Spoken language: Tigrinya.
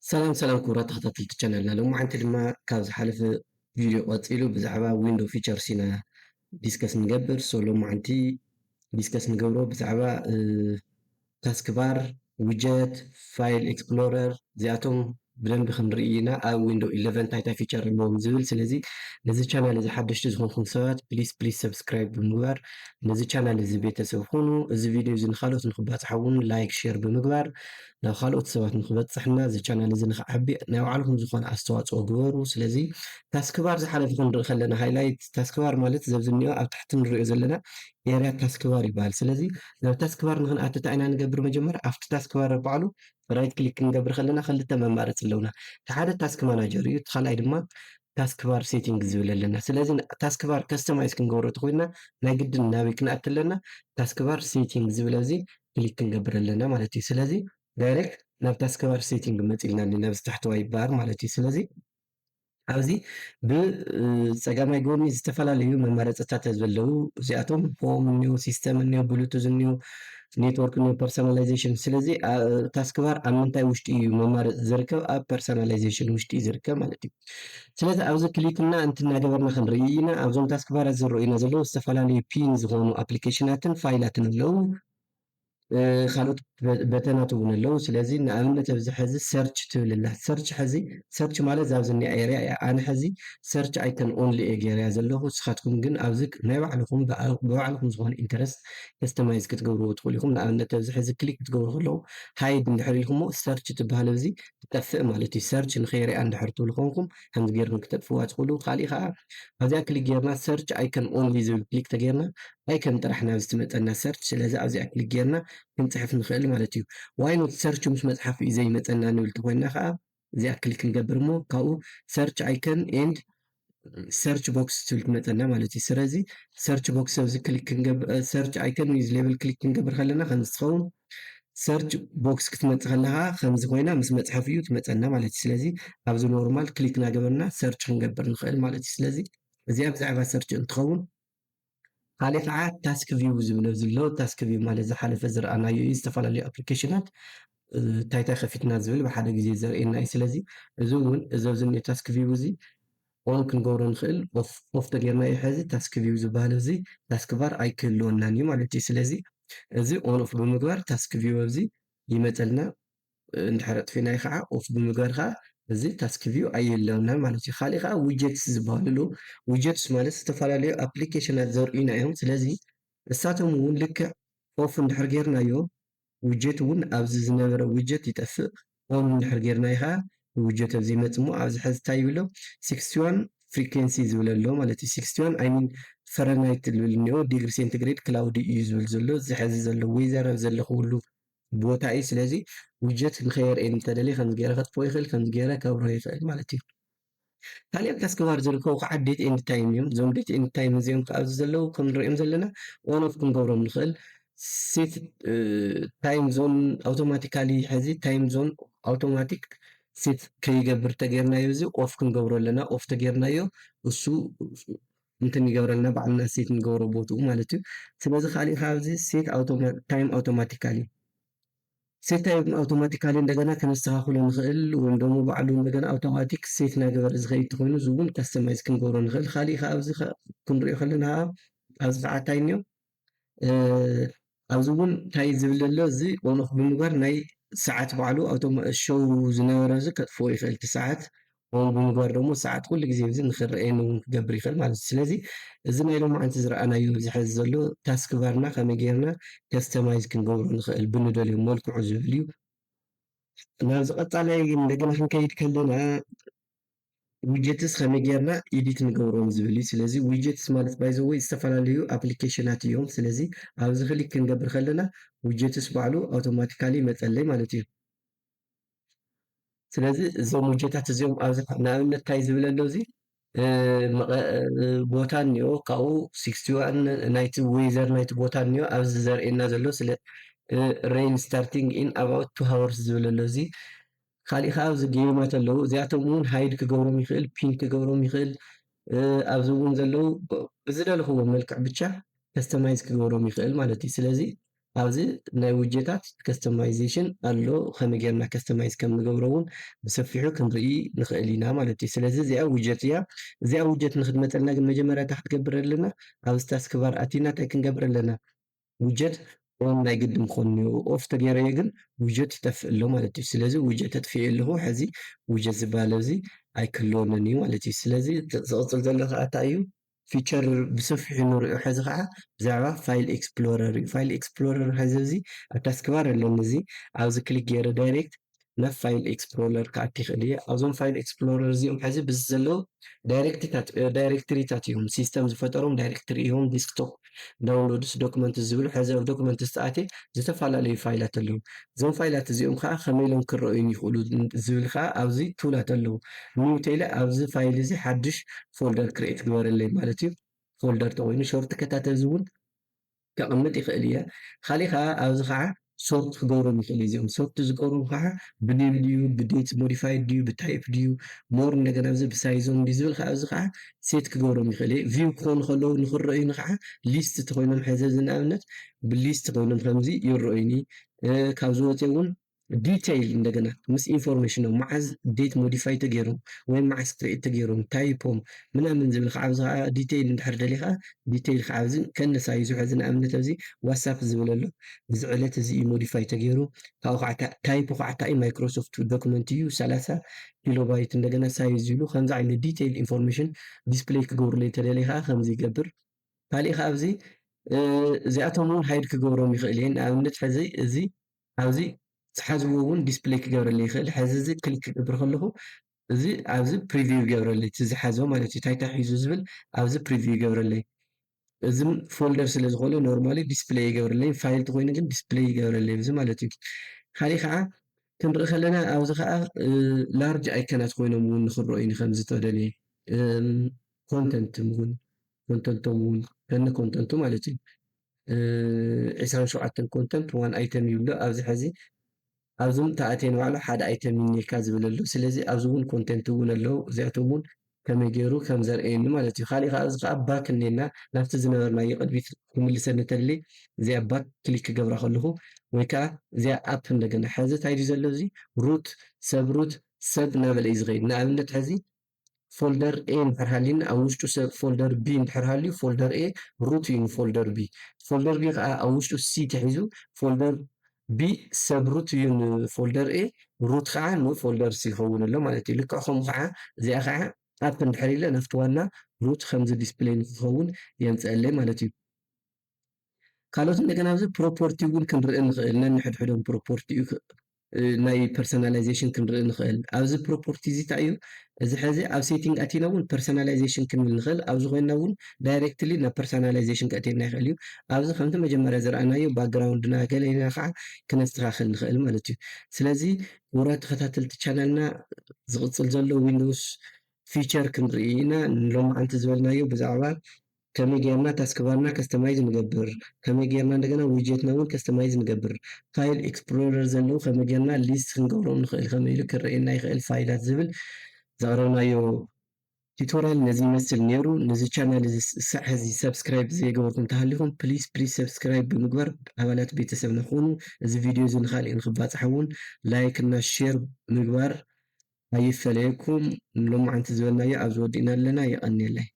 ሰላም ሰላም ክቡራት ተኸታተልቲ ቻናልና፣ ሎማዓንቲ ድማ ካብ ዝሓለፈ ቪድዮ ቀፂሉ ብዛዕባ ዊንዶ ፊቸርስ ኢና ዲስከስ ንገብር። ሶ ሎማዓንቲ ዲስከስ ንገብሮ ብዛዕባ ታስክ ባር፣ ዊጀት፣ ፋይል ኤክስፕሎረር፣ እዚኣቶም ብደንቢ ክንርኢ ኢና ኣብ ዊንዶ ኢለቨን እንታይ እንታይ ፊቸር ኣለዎም ዝብል። ስለዚ ነዚ ቻናል እዚ ሓደሽቲ ዝኾንኩም ሰባት ፕሊስ ፕሊስ ሰብስክራይብ ብምግባር ነዚ ቻናል እዚ ቤተሰብ ኩኑ። እዚ ቪድዮ እዚ ንኻልኦት ንክባፅሓ እውን ላይክ ሼር ብምግባር ናብ ካልኦት ሰባት ንክበፅሕና እዚ ቻናል እዚ ንክዓቢ ናይ ባዕልኩም ዝኾነ ኣስተዋፅኦ ግበሩ። ስለዚ ታስክ ባር ዝሓለፈ ክንርኢ ከለና ሃይላይት ታስክ ባር ማለት ዘብዚ እኒኦ ኣብ ታሕቲ ንሪኦ ዘለና ኤርያ ታስክ ባር ይበሃል። ስለዚ ናብ ታስክ ባር ንክንኣትታ ኢና ንገብር። መጀመር ኣብቲ ታስክ ባር ባዕሉ ራይት ክሊክ ክንገብር ከለና ክልተ መማረፂ ኣለውና። እቲ ሓደ ታስክ ማናጀር እዩ፣ እቲ ካልኣይ ድማ ታስክ ባር ሴቲንግ ዝብል ኣለና። ስለዚ ታስክ ባር ከስተማይዝ ክንገብሮ ተኮይና ናይ ግድን ናበይ ክንኣት ኣለና? ታስክ ባር ሴቲንግ ዝብል ኣብዚ ክሊክ ክንገብር ኣለና ማለት እዩ። ስለዚ ዳይሬክት ናብ ታስክ ባር ሴቲንግ መፂልና ናብዚ ታሕተዋይ ባር ማለት እዩ። ስለዚ ኣብዚ ብፀጋማይ ጎኒ ዝተፈላለዩ መማረፅታት ዘለዉ፣ እዚኣቶም ሆም እኒኦ፣ ሲስተም እኒኦ፣ ብሉቱዝ እኒኦ፣ ኔትወርክ እኒኦ፣ ፐርሶናላይዜሽን። ስለዚ ታስክ ባር ኣብ ምንታይ ውሽጢ እዩ መማረፂ ዝርከብ? ኣብ ፐርሶናላይዜሽን ውሽጢ እዩ ዝርከብ ማለት እዩ። ስለዚ ኣብዚ ክሊክና እንትን እናገበርና ክንርኢ ኢና። ኣብዞም ታስክ ባራት ዝረኡና ዘለዉ ዝተፈላለዩ ፒን ዝኾኑ ኣፕሊኬሽናትን ፋይላትን ኣለዉ። ካልኦት በተናት እውን ኣለዉ። ስለዚ ንኣብነት ኣብዚ ሕዚ ሰርች ትብል ኣላ። ሰርች ሕዚ ሰርች ማለት ዛብዚ ኒኣ ኤርያ እያ። ኣነ ሕዚ ሰርች ኣይከን ኦንሊ እየ ገይረያ ዘለኹ። ንስኻትኩም ግን ኣብዚ ናይ ባዕልኹም ብባዕልኹም ዝኾነ ኢንተረስት ከስተማይዝ ክትገብርዎ ትኽእሉ ኢኹም። ንኣብነት ኣብዚ ሕዚ ክሊክ ክትገብሩ ከለኹ ሃይድ እንድሕር ኢልኩሞ ሰርች ትበሃል ኣብዚ ትጠፍእ ማለት እዩ። ሰርች ንኸይሪኣ እንድሕር ትብሉ ኮንኩም ከምዚ ገይርኩም ክተጥፍዋ ትኽእሉ። ካሊእ ከዓ ኣብዚኣ ክሊክ ጌርና ሰርች ኣይከን ኦንሊ ዝብል ክሊክ ተጌርና ኣይከን ጥራሕ ናብዚ ትመፀና ሰርች። ስለዚ ኣብዚኣ ክሊክ ጌርና ክንፅሕፍ ንኽእል ማለት እዩ። ዋይኖት ሰርች ምስ መፅሓፍ እዩ ዘይመፀና ንብል ተኮይና ከዓ እዚኣ ክሊክ ንገብር እሞ ካብኡ ሰርች ኣይከን ኤንድ ሰርች ቦክስ ትብል ትመፀና ማለት እዩ። ስለዚ ሰርች ቦክስ ኣብዚ ክሊክ ክንገብር ሰርች ኣይከን ዊዝ ሌብል ክሊክ ክንገብር ከለና ከምዚ ትኸውን ሰርች ቦክስ ክትመፅእ ከለካ ከምዚ ኮይና ምስ መፅሓፍ እዩ ትመፀና ማለት እዩ። ስለዚ ኣብዚ ኖርማል ክሊክ እናገበርና ሰርች ክንገብር ንኽእል ማለት እዩ። ስለዚ እዚኣ ብዛዕባ ሰርች እንትኸውን ካሊእ ከዓ ታስክ ቪው ዝብል ኣብዚ ኣሎ። ታስክ ቪው ማለት ዝሓለፈ ዝረኣናዮ እዩ። ዝተፈላለዩ ኣፕሊኬሽናት እንታይ እንታይ ከፊትና ዝብል ብሓደ ግዜ ዘርእየና እዩ። ስለዚ እዚ እውን እዚ ኣብዚ እኒኦ ታስክ ቪው እዚ ኦን ክንገብሮ ንኽእል። ኦፍ ኦፍ ተጌርና እዩ ሕዚ ታስክ ቪው ዝበሃል እዚ ታስክ ባር ኣይክህልወናን እዩ ማለት እዩ። ስለዚ እዚ ኦን ኦፍ ብምግባር ታስክ ቪው ኣብዚ ይመፀልና። እንድሕር ኣጥፊናዮ ከዓ ኦፍ ብምግባር ከዓ እዚ ታስክ ቪው ኣየለውናን ማለት እዩ። ካሊእ ከዓ ዊጀትስ ዝበሃሉ ኣለዉ። ዊጀትስ ማለት ዝተፈላለዩ ኣፕሊኬሽናት ዘርእዩና እዮም። ስለዚ እሳቶም እውን ልክዕ ኦፍ እንድሕር ጌርናዮ ዊጀት እውን ኣብዚ ዝነበረ ዊጀት ይጠፍእ። ኦን እንድሕር ጌርናዮ ከዓ ዊጀት ኣብዚ ይመፅ እሞ ኣብዚ ሕዚ እንታይ ይብሎ ሲክስቲ ዋን ፍሪኬንሲ ዝብል ኣሎ ማለት እዩ። ሲክስቲ ዋን ኣይ ሚን ፈረናይት ዝብል እኒኦ ዲግሪ ሴንቲግሬድ ክላውዲ እዩ ዝብል ዘሎ እዚ ሕዚ ዘሎ ዌዘር ኣብ ዘለኽውሉ ቦታ እዩ። ስለዚ ዊጀት ንኸየርእየኒ እንተደልየ ከምዚ ገይረ ከጥፍኦ ይኽእል፣ ከምዚ ገይረ ከብርሆ ይኽእል ማለት እዩ። ካልእ ኣብ ታስክ ባር ዝርከቡ ከዓ ዴት ኤንድ ታይም እዮም። እዞም ዴት ኤንድ ታይም እዚኦም ከዓ ኣብዚ ዘለዉ ከም ንሪኦም ዘለና ኦን ኦፍ ክንገብሮም ንኽእል። ሴት ታይም ዞን ኣውቶማቲካሊ ሕዚ ታይም ዞን ኣውቶማቲክ ሴት ከይገብር ተጌርናዮ እዚ ኦፍ ክንገብሮ ኣለና። ኦፍ ተጌርናዮ እሱ እንትን ይገብረልና ባዕልና ሴት ንገብሮ ቦትኡ ማለት እዩ። ስለዚ ካሊእ ካብዚ ሴት ታይም ኣውቶማቲካሊ ሴት ታይም ኣውቶማቲካሊ እንደገና ከነስተኻኽሎ ንኽእል ወይም ደግሞ ባዕሉ እንደገና ኣውቶማቲክ ሴት እናገበረ ዝኸይድ ተኾይኑ እዚ እውን ካስተማይዝ ክንገብሮ ንኽእል። ካሊእ ከዓ ኣብዚ ክንሪኦ ከለና ከዓ ኣብዚ ከዓ እንታይ እኒኦ ኣብዚ እውን እንታይ ዝብል ዘሎ እዚ ኦን ኦፍ ብምግባር ናይ ሰዓት ባዕሉ ኣውቶማ ሾው ዝነበረ እዚ ከጥፍኦ ይኽእል እቲ ሰዓት ኦን ብምግባር ደግሞ ሰዓት ኩሉ ግዜ እዚ ንክረኣየኒ እውን ክገብር ይኽእል ማለት እዩ። ስለዚ እዚ ናይ ሎማዓንቲ ዝረኣናዮ ኣብዚ ሕዚ ዘሎ ታስክ ባርና ከመይ ጌርና ከስተማይዝ ክንገብሮ ንኽእል ብንደልዮ መልክዑ ዝብል እዩ። ናብዚ ቀፃላይ እንደገና ክንከይድ ከለና ዊጀትስ ከመይ ጌርና ኤዲት ንገብሮም ዝብል እዩ። ስለዚ ዊጀትስ ማለት ባይዘወይ ዝተፈላለዩ ኣፕሊኬሽናት እዮም። ስለዚ ኣብዚ ክሊክ ክንገብር ከለና ዊጀትስ ባዕሉ ኣውቶማቲካሊ ይመፀለይ ማለት እዩ። ስለዚ እዞም ውጀታት እዚኦም ኣብዚ ንኣብነት እንታይ ዝብል ኣሎ እዚ ቦታ እኒኦ ካብኡ ሲክስቲ ዋን ናይቲ ዌዘር ናይቲ ቦታ እኒኦ ኣብዚ ዘርእየና ዘሎ ስለ ሬን ስታርቲንግ ኢን ኣባውት ቱ ሃወርስ ዝብል ኣሎ እዚ ካሊእ ከዓ ኣብዚ ጌማት ኣለዉ እዚኣቶም እውን ሃይድ ክገብሮም ይኽእል ፒን ክገብሮም ይኽእል ኣብዚ እውን ዘለዉ ብዝደለኽዎ መልክዕ ብቻ ከስተማይዝ ክገብሮም ይኽእል ማለት እዩ ስለዚ ኣብዚ ናይ ውጀታት ከስተማይዜሽን ኣሎ። ከመይ ጌርና ከስተማይዝ ከም ንገብሮ እውን ብሰፊሑ ክንርኢ ንኽእል ኢና ማለት እዩ። ስለዚ እዚኣ ውጀት እያ። እዚኣ ውጀት ንክትመፀልና ግን መጀመርያ እንታይ ክትገብር ኣለና? ኣብዚ ታስክባር ኣቲና እንታይ ክንገብር ኣለና? ውጀት ኦን ናይ ግድን ክኾን እኒኦ። ኦፍ ተገይረዮ ግን ውጀት ይጠፍእ ኣሎ ማለት እዩ። ስለዚ ውጀት ተጥፍኤ ኣለኹ። ሕዚ ውጀት ዝበሃል እዚ ኣይክህልወንን እዩ ማለት እዩ። ስለዚ ዝቕፅል ዘሎ ከዓ እንታይ እዩ? ፊቸር ብሰፊሑ ንሪኦ። ሕዚ ከዓ ብዛዕባ ፋይል ኤክስፕሎረር እዩ። ፋይል ኤክስፕሎረር ሕዚ እዚ ኣብ ታስክባር ኣለኒ። እዚ ኣብዚ ክሊክ ገይረ ዳይሬክት ናብ ፋይል ኤክስፕሎረር ክኣቲ ይኽእል እየ። ኣብዞም ፋይል ኤክስፕሎረር እዚኦም ሕዚ ብዚ ዘለዉ ዳይሬክትሪታት እዮም። ሲስተም ዝፈጠሮም ዳይሬክትሪ እዮም። ዲስክቶፕ፣ ዳውንሎድስ፣ ዶክመንትስ ዝብሉ ሕዚ ኣብ ዶክመንትስ ተኣትየ ዝተፈላለዩ ፋይላት ኣለዉ። እዞም ፋይላት እዚኦም ከዓ ከመይ ኢሎም ክረኣዩኒ ይኽእሉ ዝብል ከዓ ኣብዚ ቱላት ኣለዉ። ኒው ተይለ ኣብዚ ፋይል እዚ ሓድሽ ፎልደር ክሬኤት ግበረለይ ማለት እዩ። ፎልደር ተኮይኑ ሾርት ከታት እዚ እውን ከቕምጥ ይኽእል እየ። ካሊእ ከዓ ኣብዚ ከዓ ሶርት ክገብሮም ይኽእል እዩ። እዚኦም ሶርት ዝገብሮም ከዓ ብኔም ድዩ፣ ብዴት ሞዲፋይድ ድዩ፣ ብታይፕ ድዩ፣ ሞር እንደገና እዚ ብሳይዞም ድዩ ዝብል ከዓ ኣብዚ ከዓ ሴት ክገብሮም ይኽእል እየ። ቪው ክኾኑ ከለዉ ንክረእዩኒ ከዓ ሊስት ተኮይኖም ሕዚ እዚ ንኣብነት ብሊስት ኮይኖም ከምዚ ይረእዩኒ። እ፣ ካብ ዝወፅእ እውን ዲቴይል እንደገና ምስ ኢንፎርሜሽኖም መዓዝ ዴት ሞዲፋይ ተገይሮም ወይ መዓዝ ክሬኤት ተገይሮም ታይፖም ምናምን ዝብል ከዓ ኣብዚ ከዓ ዲቴይል እንድሕር ደሊኻ ዲቴይል ከዓ ኣብዚ ከነ ሳይዙ ሕዚ ንኣብነት ኣብዚ ዋትሳፕ ዝብል ኣሎ። እዚ ዕለት እዚ እዩ ሞዲፋይ ተገይሩ። ካብኡ ከዓ ታ- ታይፕ ከዓ እንታይ እዩ? ማይክሮሶፍት ዶክመንት እዩ፣ ሰላሳ ኪሎባይት። እንደገና ሳይዝ ይብሉ ከምዚ ዓይነት ዲቴይል ኢንፎርሜሽን ዲስፕሌይ ክገብሩለይ እንተደልየ ከዓ ከምዚ ይገብር። ካሊእ ከዓ ኣብዚ እ፣ እዚኣቶም እውን ሃይድ ክገብሮም ይኽእል እየ። ንኣብነት ሕዚ እዚ ኣብዚ ዝሓዝዎ እውን ዲስፕሌይ ክገብረለይ ይኽእል። ሕዚ እዚ ክሊክ ክገብር ከለኹ እዚ ኣብዚ ፕሪቪው ይገብረለይ፣ እቲ ዝሓዞ ማለት እዩ። ታይታ ሒዙ ዝብል ኣብዚ ፕሪቪው ይገብረለይ። እዚ ፎልደር ስለ ዝኾነ ኖርማሊ ዲስፕሌይ ይገብረለይ፣ ፋይል ተኮይኑ ግን ዲስፕሌይ ይገብረለይ እዚ ማለት እዩ። ካሊእ ከዓ ክንርኢ ከለና ኣብዚ ከዓ እ፣ ላርጅ ኣይከናት ኮይኖም እውን ንክረእዩኒ ከምዚ ተደልየ እም፣ ኮንተንት እውን ኮንተንቶም እውን ከነ ኮንተንቱ ማለት እዩ። እ፣ ዕስራን ሸውዓተን ኮንተንት ዋን ኣይተም ይብሎ። ኣብዚ ሕዚ ኣብዞም ተኣትየ ንባዕሉ ሓደ ኣይተም ይኒካ ዝብል ኣሎ። ስለዚ ኣብዚ እውን ኮንተንት እውን ኣለዉ። እዚኣቶም እውን ከመይ ገይሩ ከም ዘርእየኒ ማለት እዩ። ካሊእ ከዓ ኣብዚ ከዓ ባክ እኒና ናብቲ ዝነበርናዮ ቅድሚት ክምልሰኒ እንተደልየ እዚኣ ባክ ክሊክ ክገብራ ከለኹ ወይ ከዓ እዚኣ ኣፕ እንደገና ሕዚ እንታይ ድዩ ዘሎ እዚ ሩት ሰብ ሩት ሰብ እናበለ እዩ ዝኸይድ። ንኣብነት ሕዚ ፎልደር ኤ እንድሕር ሃልዩኒ ኣብ ውሽጡ ሰብ ፎልደር ቢ እንድሕር ሃልዩ ፎልደር ኤ ሩት እዩ ንፎልደር ቢ። ፎልደር ቢ ከዓ ኣብ ውሽጡ ሲ ተሒዙ ፎልደር ቢ ሰብ ሩት እዩ ንፎልደር ኤ፣ ሩት ከዓ ንፎልደር ሲ ይኸውን ኣሎ ማለት እዩ። ልክዕ ከምኡ ከዓ እዚኣ ከዓ ኣፕ እንድሕር ኢለ ናብቲ ዋና ሩት ከምዚ ዲስፕሌይ ንክኸውን የምፅአለይ ማለት እዩ። ካልኦት እንደገና ኣብዚ ፕሮፖርቲ እውን ክንርኢ ንኽእል ነንሕድሕዶም ፕሮፖርቲ እዩ ክ- እ፣ ናይ ፐርሰናላይዜሽን ክንርኢ ንኽእል። ኣብዚ ፕሮፖርቲ እዚ እንታይ እዩ? እዚ ሕዚ ኣብ ሴቲንግ ኣቲና እውን ፐርሰናላይዜሽን ክንብል ንኽእል። ኣብዚ ኮይና እውን ዳይሬክትሊ ናብ ፐርሰናላይዜሽን ከእትየና ይኽእል እዩ። ኣብዚ ከምቲ መጀመርያ ዝረኣናዮ ባክግራውንድና ገለና ከዓ ክነስተኻኽል ንኽእል ማለት እዩ። ስለዚ ክቡራት ተኸታተልቲ ቻናልና ዝቕፅል ዘሎ ዊንዶውስ ፊቸር ክንርኢ ኢና። ንሎማዓንቲ ዝበልናዮ ብዛዕባ ከመይ ጌርና ታስክባርና ከስተማይዝ ንገብር፣ ከመይ ጌርና እንደገና ዊጀትና እውን ከስተማይዝ ንገብር፣ ፋይል ኤክስፕሎረር ዘለዉ ከመይ ጌርና ሊስት ክንገብሮም ንኽእል፣ ከመይ ኢሉ ክረኣየና ይኽእል ፋይላት ዝብል ዘቕረብናዮ ቲቶሪያል ነዚ ይመስል ነይሩ። ነዚ ቻናል እዚ ስ- ሳዕ ሕዚ ሰብስክራይብ ዘይገበርኩም ተሃሊኹም ፕሊስ ፕሊስ ሰብስክራይብ ብምግባር ኣባላት ቤተሰብና ኩኑ። እዚ ቪድዮ እዚ ንኻልእ ንክባፅሕ እውን ላይክ እና ሼር ምግባር ኣይፈለየኩም። ሎማዓንቲ ዝበልናዮ ኣብዚ ወዲእና ኣለና። የቐንየለይ።